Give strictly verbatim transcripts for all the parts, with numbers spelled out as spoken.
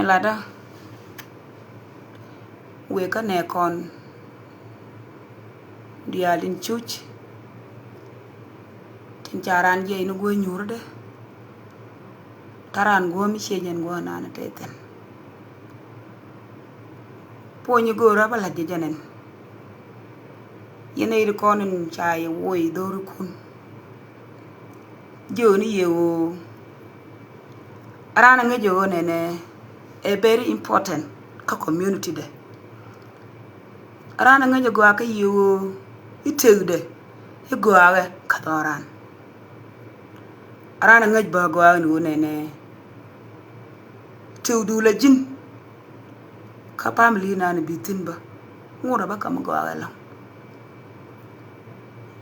Latdä wëë kä nɛ kɔn diaal in cuc tin ca raan jiɛc ni guɔ nyuurdä. Ta̱ raan guɔ mi ciec ɛn guɔ naan tɛthin. Puɔ̱ny i̱ go̱o̱rä bä la̱t jɛ jɛn ɛn. Yɛn ɛ i̱ kɔn in ca yɛ woc dho̱rikun. Jiöni yɛ ɣöö raan aŋäc ɣöö nɛnɛ ɛ very important kä community dɛ. Raan aŋäc ɛ gɔaa kä yɛ ɣöö i̱ tëkdɛ i̱ gɔaaɛ kä dhɔran. Raan aŋäc bä gɔaa ni ɣöö nɛnɛ tëkdu la ji̱n. Kä pamili nan bi thi̱n bä ŋurɛ bä kam gɔaa ɛlɔ̱ŋ.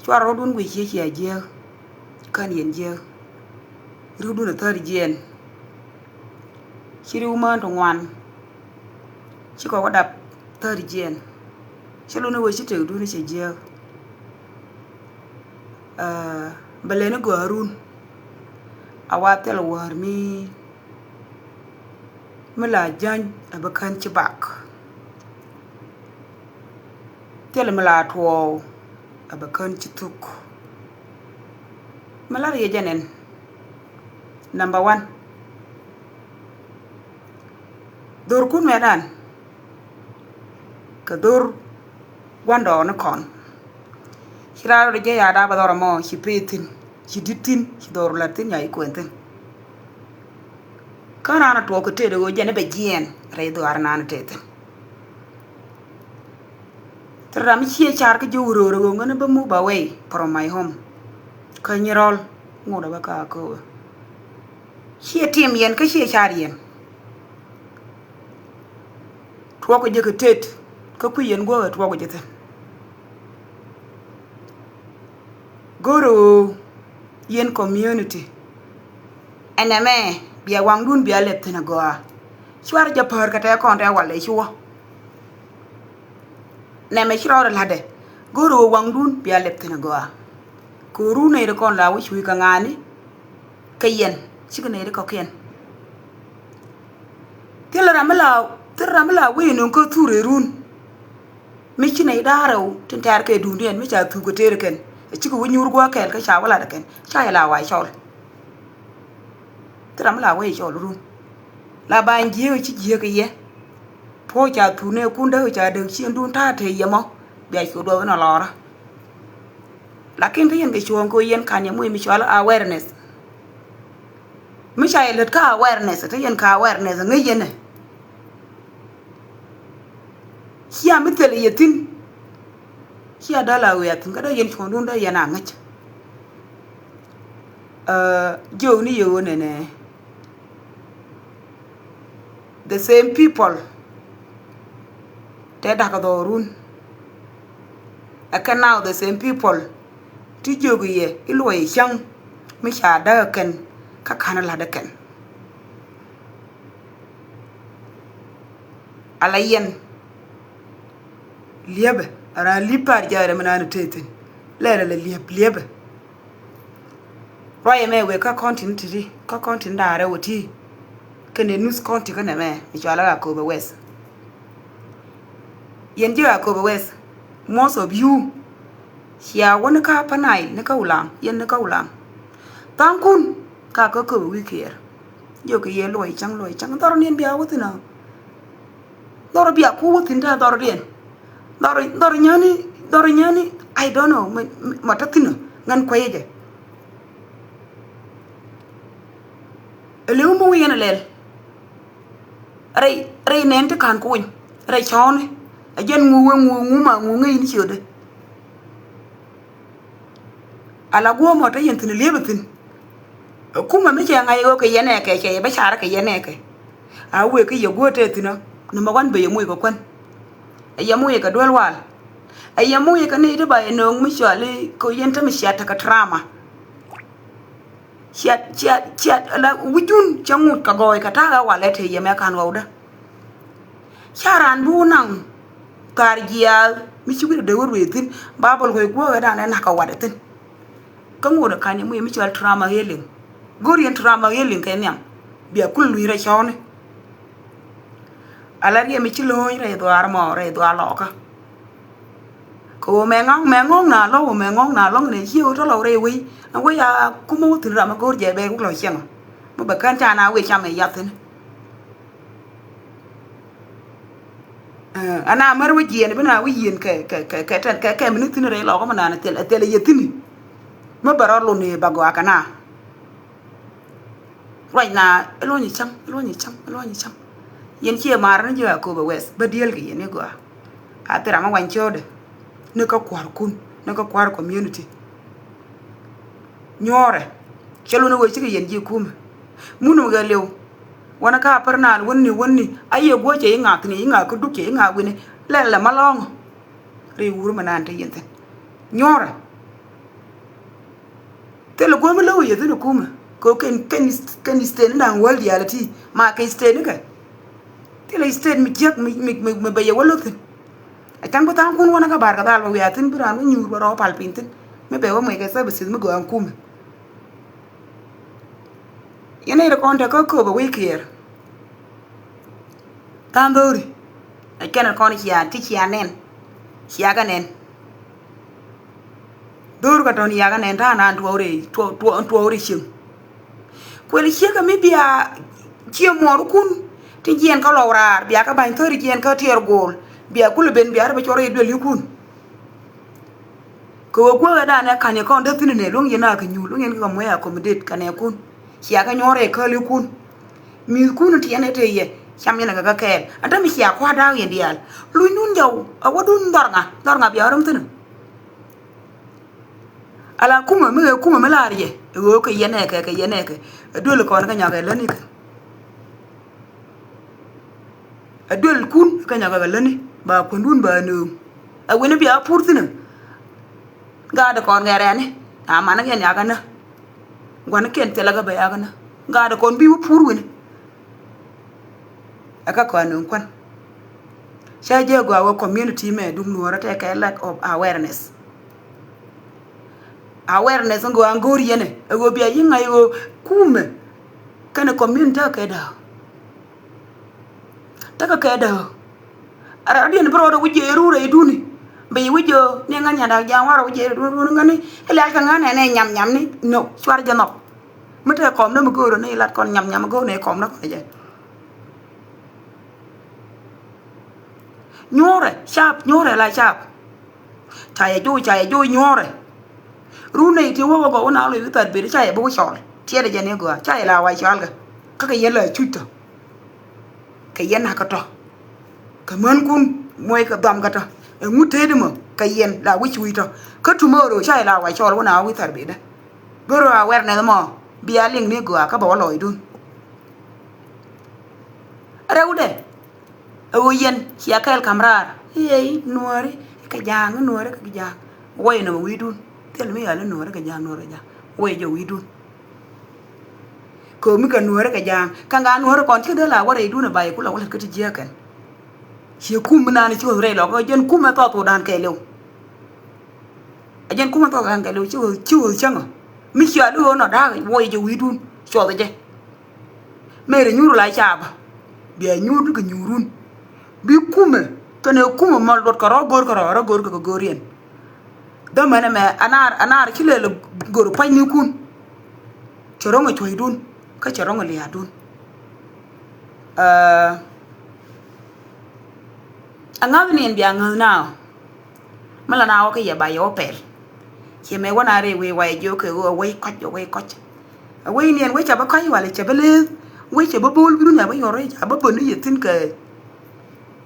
Cuarɛ rɔ̱dun guic ciɛ cia jiääk. Kän yɛn jiääk. Ri̱wdun a thäri jiɛn. Ci ri̱w mään ti ŋuan. Ci kɔk wä dap thäri jiɛn. Ci luni wee ci tëkdun ci jiääk. Bɛ lɛni gɔaa run. A wa thil wäär mi mi la jäny a bɛ kän ci bak. Thil mi la tuɔɔw a bɛ kän ci thuk. Mi lar yɛ jɛ nɛn. Number one. Dhor kun mɛ dan. Kɛ dhor guandɔɔni kɔn. Ci raa rɔ jɛ ya da bɛ dhɔrɔ mɔ ci pee thin ci dit thin ci dhor la thin ya i kuen thin. Kä raan a tuɔɔk kɛ tëëdɛ ɣöö jɛn i̱ bɛ jiɛɛn rɛy dhuaar naan tëë thi̱n. Thil ram mi ciɛ car kä ji̱ wuröörä ɣöö ŋäni bä move away from my home. Kä nyirɔl ŋot a bä kä akööbä. Ciɛ tim yɛn kä ciɛ car yɛn. Tuɔɔk kɛ jɛ kɛ tëët kä kui̱ yɛn guäk ɛ tuɔɔk kɛ jɛ thi̱n. Go̱rɛ ɣöö yɛn community ɛnɛ mɛ bia waŋdun bia lɛp thi̱n agɔaa. Cuarɛ jɛ päär kɛ tɛɛ kɔn tɛɛ walɛ cuɔ. Nɛmɛ ci rɔɔdɛ la̱tdɛ go̱rɛ ɣöö waŋdun bia lɛp thi̱n agɔaa. Kɛ ɣöö run nɛy ri kɔn la wä cuuc kɛ ŋa̱a̱ni kɛ yɛn cikɛ nɛy ri kɔ̱kiɛn. Thil ram mi la thil ram mi la wee nöŋ kä thur ɛ run. Mi ci nɛy da̱a̱r rɛw tin tɛ̈r kɛ duundiɛn mi ca thuk kɛ teer kɛn. Ɛ cikɛ wi̱c nyuur gua̱a̱k kɛl kä ca wä lat kɛn ca yɛ la wa̱i̱ cɔl. Thil ram mi la wee cɔl run. La ba in jiääk ci jiääk yɛ. Puɔ̱ ca thuk nɛ kun däk ca däk ci in duun ta̱a̱ te yɛ mɔ. Bia cu duɔth in a lɔrä. Lakin te yɛn kɛ cuɔ̱ɔ̱ŋ kɛ yɛn kan yɛ muc mi cɔal awareness. Mi ca yɛ lät kä awareness te yɛn kä awareness ŋäc yɛn ɛ. Cia mi thil yɛ thi̱n. Cia däl a wee a thi̱n kä dee yɛn cuɔ̱ɔ̱ŋdun dee yɛn a ŋäc. Jiökni yɛ ɣöö nɛnɛ. The same people. Te da̱k dhɔrun. Ɛ kɛn now the same people. Ti jiök yɛ i̱ luɔc cäŋ mi ca däk kɛn kä ka̱n la̱t kɛn. Ala yɛn liepɛ ara liep par jɛ rɛ mi naan te thi̱n lɛ rɛ lɛ liep liepɛ. Ruacɛ mɛ wek kä county ni ti̱ti̱ kä county ni da̱a̱rɛ wä ti kɛnɛ North County kɛnɛ mɛ mi cɔal a Akobo West. Yɛn ji̱ Akobo West most of you cia wä ni kä Upper Nile ni kä Ulam yɛn ni kä Ulam. Tha̱a̱ŋkun ka kä Akobo wi̱i̱ kiɛɛr. Jiök kɛ yɛ luɔc cäŋ luɔc cäŋ dhɔr niɛn bia wä thi̱n ɔ. Dhɔr bia ku wä thi̱n ta̱a̱ dhɔr diɛn. Dhɔr dhɔr nyäni dhɔr nyäni I don't know mɛ mɛ tɔ thi̱n ɔ ŋän kuecä jɛ. Ɛ li̱w mi wi̱i̱ yɛn ɛ lɛl. Rɛy rɛy nɛn ti ka̱n kuny rɛy cɔɔni. Ɛ jɛn ŋu wee ŋu ŋu ma ŋu ŋäc ni ciötdɛ. Ala guɔ̱ɔ̱mɔ te yɛn thi̱n liep thi̱n. Kumɛ mi cɛ ŋa̱c ɣöö kɛ yɛn ɛkɛ cɛ yɛ bä carä kɛ yɛn ɛkɛ. A wëë kä yɛ guɔ̱ɔ̱r te thi̱n ɔ ni ma gua̱n bɛ yɛ moc kɛ kuän. Ɛ yɛ moc kɛ duel wal. Ɛ yɛ moc kɛ ni ti ba yɛ nööŋ mi cɔal i̱ kɛ yɛn te mi ciat tekɛ trauma. Ciat ciat ciat ala wi̱cun cɛ ŋut kɛ gɔɔy kɛ ta̱a̱ ɣä walɛ te yɛ mɛ ka̱n ɣɔwdä. Ca raan bi wä naŋ kaar jiaath mi ci wi̱cdɛ dee wä ruëë thi̱n. Babul kuec guɔ̱ɔ̱k ɛ da̱a̱n ɛ na̱k kɛ wat ɛ thi̱n. Kä ŋot ɛ ka̱n yɛ muc mi cɔal trauma healing. Go̱r yɛn trauma healing kɛ nhiam bia kul luny rɛ cɔɔni. Ala riɛm i̱ ci lo̱o̱ny rɛy dhuaar mɔ rɛy dhuaar lɔkä. Kɛ ɣöö mɛ ŋa̱ŋ mɛ ŋɔ̱ŋ na lɔ̱ŋ mɛ ŋɔ̱ŋ na lɔ̱ŋ nɛ cie ɣöö tɔ̱ lɔw rɛy wei. Ɛn wei a kumä wä thi̱n ram a go̱o̱r jɛ bɛɛr wä lɔ ciɛŋ. Mi bɛ kän ca na wei cam ɛ yath thi̱n. Ana mär wä jiɛn bi na wä yieen kɛ kɛ kɛ kɛ tɛn kɛ kɛ mi ni thi̱n rɛy lɔkä mi naan thil thil yɛ thi̱n. Mi bɛ rɔ lun i̱ ba gɔaa kɛ na. Ruacna iluɔ̱nyɛ cäŋ iluɔ̱nyɛ cäŋ iluɔ̱nyɛ cäŋ. Yɛn ciɛ maar ni ji̱ a kööbä wɛth bä diëël kɛ yɛn i̱ gɔaa. A thil ram mi wany cio̱o̱dɛ ni kä kua̱rkun ni kä kua̱r community. Nyuɔ̱ɔ̱rɛ cä lun i̱ wee cikɛ yɛn ji̱ kumɛ. Mun mi gɛ liw. Wanɛ ka pär naan wäni wäni a yɛ guɔ cɛ i̱ ŋa̱a̱k thi̱n i̱ ŋa̱a̱k kä duk cɛ i̱ ŋa̱a̱k wi̱ni. Lɛl lɛ ma lɔ̱ŋ. Ri wur mi naan te yɛn thi̱n. Nyuɔ̱ɔ̱rɛ. Thilɛ guämi lo̱w yɛ thi̱n kumɛ kɛ kɛn kɛn kɛn state ni da̱ŋ wäl diaal ti ma kɛ state ni kɛ. Thilɛ state mi jiäk mi mi mi bɛ yɛ wä lo̱k thi̱n. A ca̱ŋ bi tha̱a̱ŋ kun wänä kä bar kɛ dhal bɛ wiaa thi̱n bi raan wä nyuur bɛ rɔ pal piny thi̱n. Mi bɛ wä muɛc kɛ services mi gɔaa kumɛ. Yɛn nɛy ti kɔn te kä kööbä wec kiɛɛr. Tha̱a̱ŋ dho̱ri. Ɛ kɛn kɔn cia ti cia nɛn. Cia kɛ nɛn. Dho̱r kɛ tɔ̱n cia kɛ nɛn ta̱a̱ naan tuɔɔri tuɔɔri cieŋ. Kuɛl ciek kɛ mi bia cie muɔɔrikun ti jiɛn kä lɔw raar bia kɛ ba̱ny thäri jiɛn kä tiɛɛr go̱o̱l bia kulɛ ben bia rɛ bɛ cɔr rɛy duel yikun. Kɛ ɣöö guäkä danɛ ka̱n yɛ kɔn däthi̱n nɛ luäŋ yɛn a kɛ nyuul luäŋ yɛn kɛ kɛ muec accommodate kɛ nɛɛkun. Cia kɛ nyuɔ̱ɔ̱r rɛy kälikun. Mi̱i̱thkun tiɛn ɛ te yɛ cam yɛn ɛ kɛ kɛ kɛɛl a dämi cia kua̱r da̱a̱k yɛn diaal. Lunydun jɔw a wädun dhɔr ŋa dhɔr ŋa bia räm thi̱n. Ala kumä mi ɣɛ kumä mi la̱r yɛ ɛ ɣöö kɛ yɛn ɛ kɛ kɛ yɛn ɛ kɛ ɛ duel kɔn kä nyɔk ɛ läni kɛ. A duelkun kä nyɔk ɛ kɛ läni ba kuändun ba nööŋ. Ɛ wi̱ni bia pur thi̱n. Gaat kɔn ŋɛrɛni a man kɛn yakä nä. Gua̱n kɛn thilɛ kä bɛ yakä nä. Gaat kɔn bi wä pur wi̱ni. Ɛ kä kɔn nööŋ kuän. Cä jɛ gɔaa wä community mɛ duŋ nuɔ̱ɔ̱rä tɛkɛ lack of awareness. Awareness ŋɔ an go̱o̱r yɛnɛ ɛ ɣöö bia yi̱ ŋa̱c ɣöö kumɛ. Kɛnɛ community tekɛ kɛ dääk. Tekɛ kɛ dääk. Radiɛn bi rɔɔdɛ wi̱c jɛ rurɛ iduni. Bi wi̱c jɛ ni ŋa̱n nyadak ja̱a̱ŋ warɛ wi̱c jɛ rurɛ iduni ŋäni. Ilɛl kɛ ŋa̱n ɛnɛ nyam nyam ni no cuar jɛ nhɔk. Mi te kɔm ni mi go̱o̱rɛ ni ilat kɔn nyam nyam go̱o̱r ni kɔm ni kɔn jɛ. Nyuɔrɛ cap nyuɔrɛ la cap. Ca yɛ joc ca yɛ joc nyuɔrɛ. Run nɛy ti wä wä gɔw wä na loc wi̱i̱ thar beri ca yɛ bi wä cɔl tiɛɛdɛ jɛ ni gɔaa ca yɛ la wa cɔal kɛ. Kä kɛ yɛn la cuc tɔ. Kɛ yɛn nakä tɔ. Kɛ mänkun muɔc kɛ dhɔam kä tɔ. Ɛŋu tëëdi mɔ kɛ yɛn la wi̱c wi̱i̱ tɔ. Kä tomorrow ca yɛ la wa cɔl wä na wi̱i̱ thar beri dä. Gör a wɛr nɛth mɔ bia liŋ ni gɔaa kä bɛ wä lɔcdun. Rɛwdɛ. Ɛ ɣöö yɛn cia kɛɛl ka̱m raar i̱ ɛ i̱ nuääri kɛ ja̱a̱ŋ i̱ nuääri kɛ ja̱a̱ŋ. Wä inɔ wi̱i̱dun thil mi yal i̱ nuääri kɛ ja̱a̱ŋ nuääri kɛ ja̱a̱ŋ wä i̱ jɛ wi̱i̱dun. Köömi kɛ nuääri kɛ ja̱a̱ŋ ka̱ŋ gaa nuääri kɔn ci dee la wä rɛydun ɛ ba i̱ kulɛ wä lät kä ti jiääk kɛn. Ciɛ kum mi naan i̱ ci ɣöth rɛy lɔk ɛ jɛn kum ɛ thɔɔth wä da̱a̱n kɛɛliw. Ɛ jɛn kum ɛ thɔɔth wä da̱a̱n kɛɛliw ci ɣöth ci ɣöth cäŋä mi ciaal i̱ ɣöö nɔ da̱a̱k wä i̱ jɛ wi̱i̱dun cuɔth ɛ jɛ. Mɛri nyuur la caabä bia nyuur kɛ nyuurun. Bi kumɛ kɛnɛ kumɛ mal luɔt kɛ rɔ go̱r kɛ rɔ rɔ go̱r kɛ kɛ go̱r yɛn. Dhämɛnɛ mɛ anar anar ci lɛl go̱r pa̱cnikun. Cɛ ro̱ŋ ɛ cuɔ̱cdun kä cɛ ro̱ŋ ɛ lia̱a̱dun. Aa, aŋa̱thni ɛn bia ŋäth naaw. Mi la na wä kä yɛ ba yɛ wä pɛl. Ciɛ mɛ wä na rɛy wee wa yɛ jiök kɛ ɣöö a wec kɔc a wec kɔc. A wec ni ɛn wec a bä kɔc walɛ cɛ bä leeth. Wec cɛ bä bo̱o̱l bi dun a bä yɔr wec a bä bön ni yɛ thi̱n kɛ.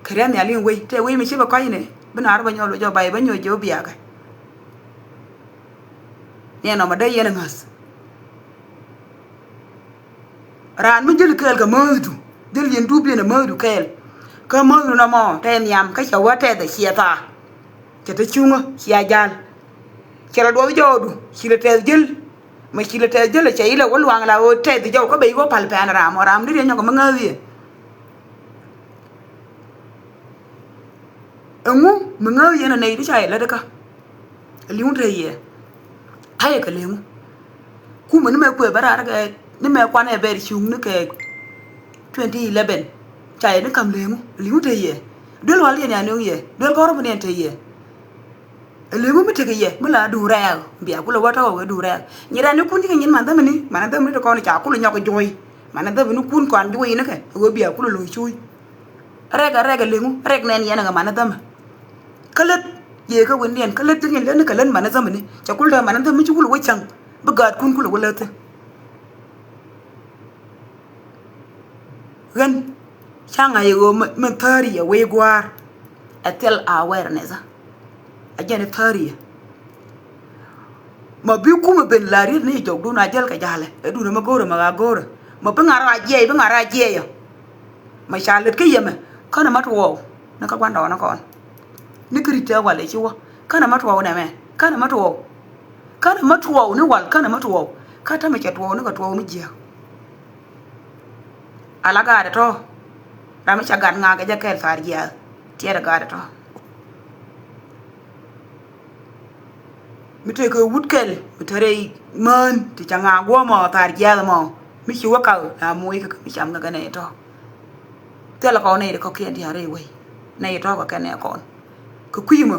Kɛ riath nhial in wec tɛ wec mi ci bä kɔc ni bi na rɔ bä nyɔl wec ɔ ba yɛ bä nyɔc jɛ wä biakɛ. Ni ɛn ɔmɔ dee yɛn a ŋäth. Raan mi jäl kɛɛl kɛ määthdu jäl yɛn dup yɛn a määthdu kɛɛl. Kä määthdu nɔmɔ tɛ nhiam kä cɛ wä tɛth ɛ ciɛ thaa. Cɛ te cuŋä cia jal. Cɛ lɛ duɔth jɔɔdu ci lɛ tɛth jäl. Mɛ ci lɛ tɛth jäl cɛ ilɛ wä luaŋ la ɣöö tɛth jɔw kä ben i̱ wä pal pɛn ram ɔ ram deri nyɔk mi ŋääth yɛ. Ɛŋu mi ŋääth yɛn a nɛy ti ca yɛ lät kä. Li̱w te yɛ. Ayɛ kɛ leŋu. Kumɛ ni mɛ kuɛ bä raar kɛ ni mɛ kuanɛ bɛr cuŋ ni kɛ twenty eleven. Ca yɛ ni kam leŋu, leŋu te yɛ. Duel wal yɛn ya neŋ yɛ, duel kɔr mi nɛn te yɛ. Leŋu mi tekɛ yɛ mi la duŋ rɛɛk, bia kulɛ wä tɔk wä duŋ rɛɛk. Nyi rɛn ni kun cikɛ nyin man dhämini, man dhämini te kɔn ca kulɛ nyɔk juɔy. Man dhämini kun kɔn juɔy ni kɛ wä bia kulɛ lo̱c cuuc. Rɛɛk a rɛɛk a leŋu, rɛɛk nɛn yɛn a ŋa man dhämɛ. Kä lät yee kä wen diɛn, kä lät ti ŋi̱n lät ni kɛ lät man dhämini. Ca kul dee man dhämini ci kulɛ wä cäŋ bi gaatkun kulɛ wä lät thi̱n. Ɣän ca ŋa̱c ɣöö mi, mi thäri yɛ wec gua̱a̱r. Ɛ thil awareness. Ɛ jɛn thäri yɛ. Ma bi kumɛ ben la riet ni jɔkdun a jäl kɛ ja̱lɛ. Ɛ dun ɛmɛ go̱o̱rɛ mɛ ɣaa go̱o̱rɛ. Ma bi ŋa̱r a jiɛc, bi ŋa̱r a jiɛc yɛ. Ma ca lät kä yɛmɛ. Känɛ ma tuɔɔk ni kä gua̱ndɔɔŋnikɔn. Ni kɛ ri̱t tɛɛ wal ɛ ci wä. Känɛ ma tuɔɔk nɛmɛ. Känɛ ma tuɔɔk. Känɛ ma tuɔɔk ni wal, känɛ ma tuɔɔk. Kä tämɛ cɛ tuɔɔk ni kɛ tuɔɔk mi jiääk. Ala gaat ɛ tɔ̱. Ram mi ca gat ŋa̱a̱k kɛ jɛ kɛl thar jiaath. Tiɛɛt ɛ gaat ɛ tɔ̱. Mi tëë kɛ wut kɛl mi te rɛy mään ti ca ŋa̱a̱k guɔ̱ɔ̱mɔ thar jiaath mɔ. Mi ci wä kak la moc kɛ mi cam kɛ kɛn ɛ tɔ̱. Thilɛ kɔn nɛy ti kɔ̱kiɛn ti a rɛy wei. Nɛy tɔ̱ kɛ kɛn ɛ kɔn. Kɛ kui̱ mɔ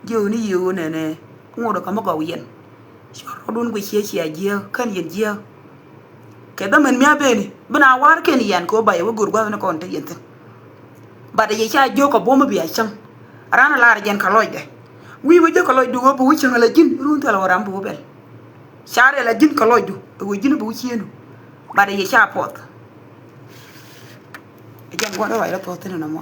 jiɛ ɣöö ni yiëë ɣöö nɛnɛ ŋot ɛ kä mi gɔw yɛn. Cua rɔɔdun guic ciɛ cia jiääk kän yɛn jiääk. Kɛ dhämɛn mi a beni bi na war kɛn yɛn kɛ wä bay wä go̱r gua̱th ni kɔn te yɛn thi̱n. Bat yɛ ca jiök kɛ buɔ̱m bi a cäŋ. Ran a lar jɛn kɛ lɔcdɛ. Wi̱i̱ wä jiök kɛ lɔcdu wä bi wä cäŋ ala ji̱n run thil wä ram bi wä bɛl. Ca rɛl a ji̱n kɛ lɔcdu wä ji̱n bi wä cienu. Bat yɛ ca puɔth. Ɛ jɛn gua̱n rɔ ruac rɔ puɔth thi̱n nɔmɔ.